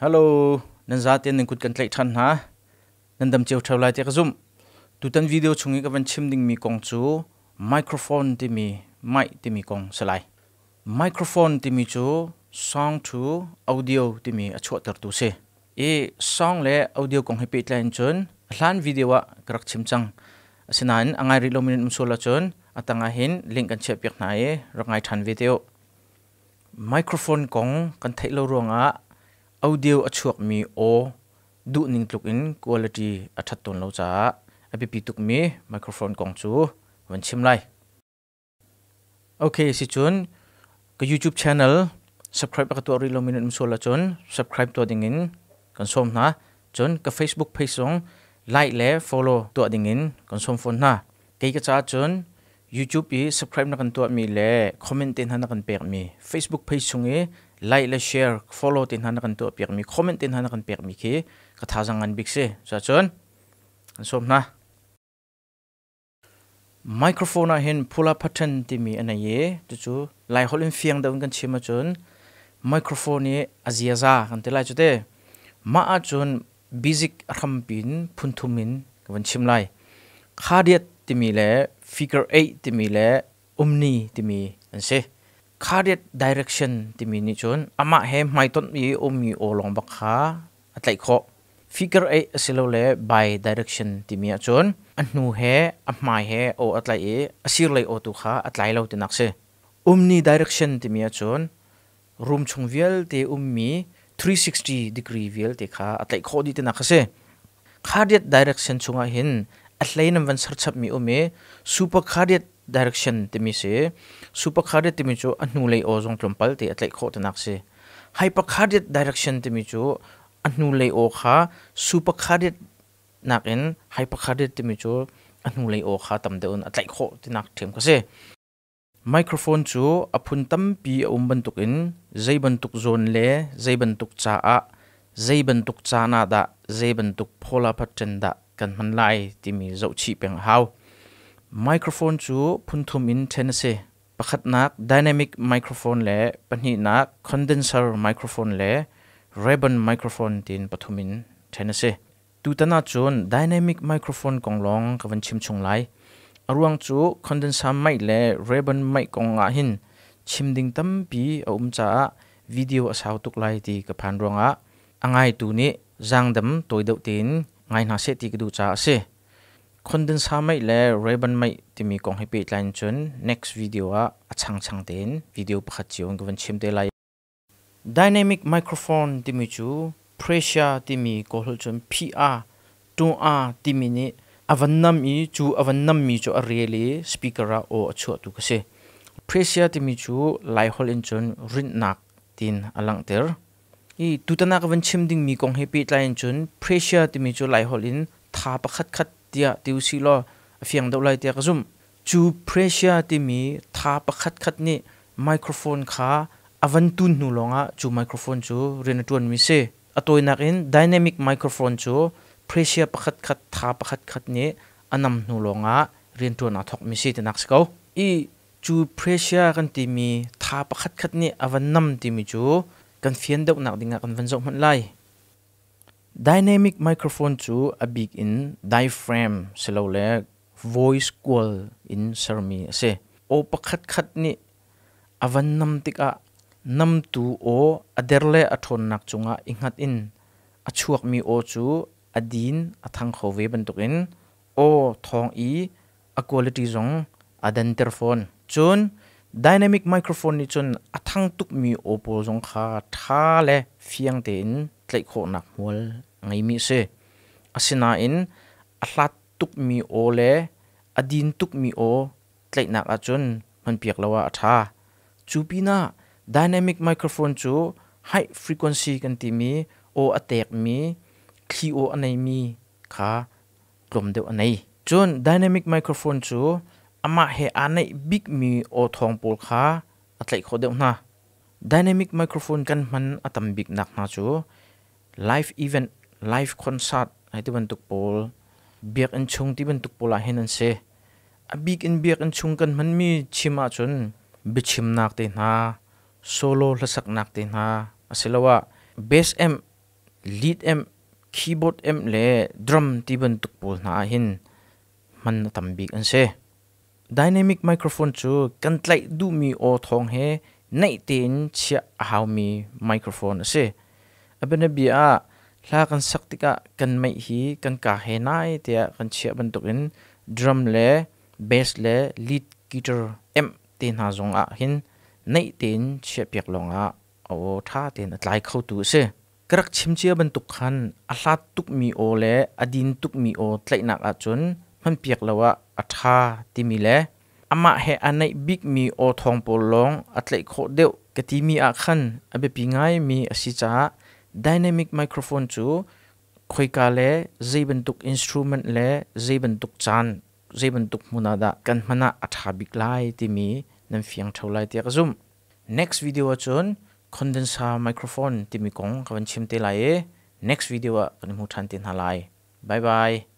Hello, nan zaten nan kut kan tlaih ṭhan hna. Nan dam cio ṭheo lai tiah ka zumh. Tutan video chung i ka van chim dingmi kong cu microphone timi mic timi kong si lai. Microphone timi cu song to audio timi a chuahtertu si. I song le audio kong he pehtlai in cun a hlan video ah ka rak chim cang. Asinain a ngai rih lomi nan um sual ahcun a tang ah hin link kan chiahpiak hna i rak ngai ṭhan ve te u. Microphone kong kan theih lo ruangah audio a chuakmi aw duhning tluk in quality a ṭhat tawn lo caah a biapi tukmi microphone kong cu van chim lai. Okay, si cun ka YouTube channel subscribe a ka tuah rih lomi nan um sual ahcun subscribe tuah dingin kan sawm hna. Cun ka Facebook page zong like le follow tuah dingin kan sawm fawn hna. Kei ka caah cun YouTube i subscribe na kan tuahmi le comment te hna na kan pekmi, Facebook page chung i like le share, follow te hna na kan tuahpiakmi, comment te hna na kan pekmi khi ka thazaang ngan bik si. Cuacun kan sawm hna. Microphone ah hin phula pattern timi a nei i cucu Laiholh in fiang deuh in kan chim ahcun microphone i a ziaza kan ti lai cu te. Mah ahcun basic a hrampi in phunthum in ka van chim lai. Cardiac timi le figure eight timi le umni timi an si. Cardiac direction timi nih cun amah he hmaitonh i ummi aw lawng bak kha a tlaih khawh. Figure eight asilole bi-direction timi ahcun a hnu he a hmai he aw a tlaih i a sirlei aw tu kha a tlai lo tinak si. Umni direction timi ahcun room chung vialte ummi 360 degree vialte kha a tlaih khawh dih tinak a si. Cardiac direction chungah hin a hlei nan van serchapmi um i super cardiac direction timi si. Super cardiac timi cu a hnulei aw zong tlawmpal te a tlaih khawh tinak si. Hypercardiac direction timi cu a hnulei aw kha supercardiac nakin hypercardiac timi cu a hnulei aw kha tam deuh in a tlaih khawh tinak ṭhiam ka si. Microphone cu a phun tampi a um bantukin zei bantuk zawn le zei bantuk caah zei bantuk caan ah dah zei bantuk polar pattern dah kan hman lai timi zohchih peng a hau. Microphone cu phun thum in ṭhen a si. Pakhatnak dynamic microphone le pahnihnak condenser microphone le ribbon microphone tiin pathum in ṭhen a si. Tutan ahcun dynamic microphone kong lawng ka van chim chung lai. A ruang cu condenser mic le ribbon mic kong ah hin chim ding tampi a um caah video a sau tuk lai ti ka phan ruangah a ngaitu nih zaangdam tawi deuh tein ngai hna seh ti ka duh caah a si. Condenser mei le Ray-Ban mei timi kong he pehtlai in cun next video ah a changchang tein video pakhat cio in ka van chim te lai. Dynamic microphone timi cu pressure timi kawlholh cun PR, 2R timi nih a van nam i cu a van nammi cu a rel i speaker ah aw a chuahtu ka si. Pressure timi cu Laiholh in cun rinhnak tiin a langhter. I tutan ah ka van chim dingmi kong he pehtlai in cun pressure timi cu Laiholh in tha pakhat khat tiah ti usih law a fiang deuh lai tiah ka zumh. Cu pressure timi tha pakhat khat nih microphone kha a van tun hnu lawngah cu microphone cu rian a ṭuanmi si. A tawinak in dynamic microphone cu pressure pakhat khat tha pakhat khat nih a nam hnu lawngah rianṭuan aa thawkmi si tinak si ko. I cu pressure kan timi tha pakhat khat nih a van nam timi cu kan fian deuhnak dingah kan van zoh hmanh lai. Dynamic microphone cu a bik in diaphragm silole voice coil in sermi a si. Aw pakhat khat nih a van nam tikah namtu aw a der le a ṭhawnnak cungah i hngat in a chuakmi aw cu a din a thang kho ve bantukin aw thawng i a quality zong a danter fawn. Cun dynamic microphone nih cun a thang tukmi aw pawl zong kha ṭha le fiang tein tlaih khawhnak hmual a ngeimi a si. Asinain a hlat tukmi aw le a din tukmi aw tlaihnak ahcun hmanpiak lo ah a ṭha. Cu pinah dynamic microphone cu high frequency kan timi aw a tekmi, thli aw a neimi kha tlawm deuh a nei. Cun dynamic microphone cu amah he aa naih bikmi aw thawng pawl kha a tlaih khawh deuh hna. Dynamic microphone kan hman a tam biknak hna cu live event, live concert hei ti bantuk pawl, biakinn chung ti bantuk pawl ah hin an si. A bik in biakinn chung kan hmanmi chim ahcun biachimnak te hna, solo hlasaknak te hna asiloah bass amp. Lead amp, keyboard amp le drum ti bantuk pawl hna ah hin hman a tam bik an si. Dynamic microphone cu kan tlaih duhmi aw thawng he naih tein chiah a haumi microphone a si. A bianabia ah hla kan sak tikah kan meih hi kan kaa he nai tiah kan chiah bantukin drum le bass le lead guitar amp te hna zong ah hin naih tein chiahpiak lawngah a aw ṭha tein a tlai khotu a si. Ka rak chim cia bantuk khan a hlat tukmi aw le a din tukmi aw tlaihnak ahcun hmanpiak lo ah a ṭha timi le amah he aa naih bikmi aw thawng pawl lawng a tlaih khawh deuh ka timi ah khan a biapi ngaimi a si caah dynamic microphone cu khoika le zei bantuk instrument le zei bantuk caan zei bantuk hmun ah dah kan hman ah a ṭha bik lai timi nan fiang ṭheo lai tiah ka zumh. Next video ahcun condenser microphone timi kong ka van chim te lai i next video ah kan i hmu ṭhan te hna lai. Bye bye.